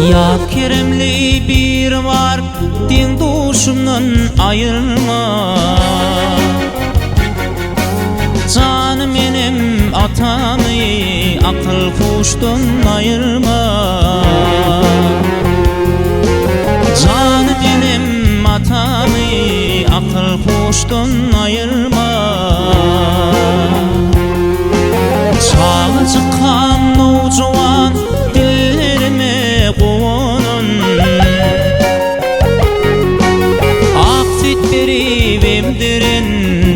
Ýat keremli biri bar Deň-duşumdan aýyrma. Janym enem atamy Akyl-huşdan aýyrma. Janym enem atamy Akyl-huşdan aýyrma. Çagajykam nowjuwan dillerime gonan. Ak süýt berip emdiren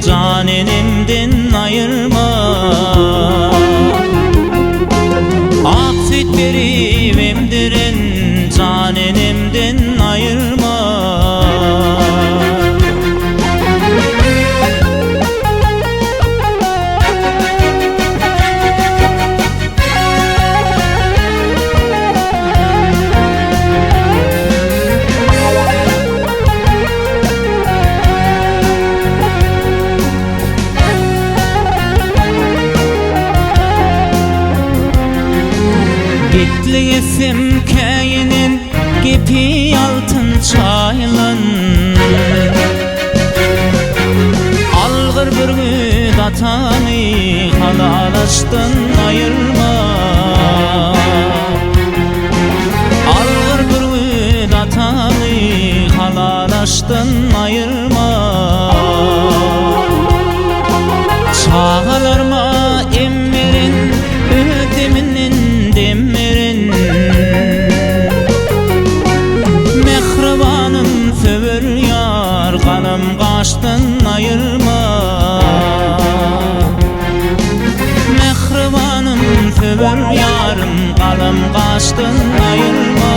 jan enemden aýyrma. Ak süýt berip emdiren jan enemden aýyrma. Betlik etsem käýinen gepi altyn çaýylan. Algyr bürgüt atany halalaşdan aýyrma. Algyr bürgüt atany halalaşdan aýyrma. Çagalaryma em beren, öz deminden dem beren. Mähribanym söwer ýar, galam gaşdan aýyrma. Mähribanym söwer ýarym, galam gaşdan aýyrma.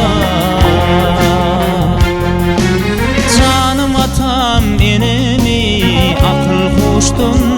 Janym atam enemi akyl huşdan.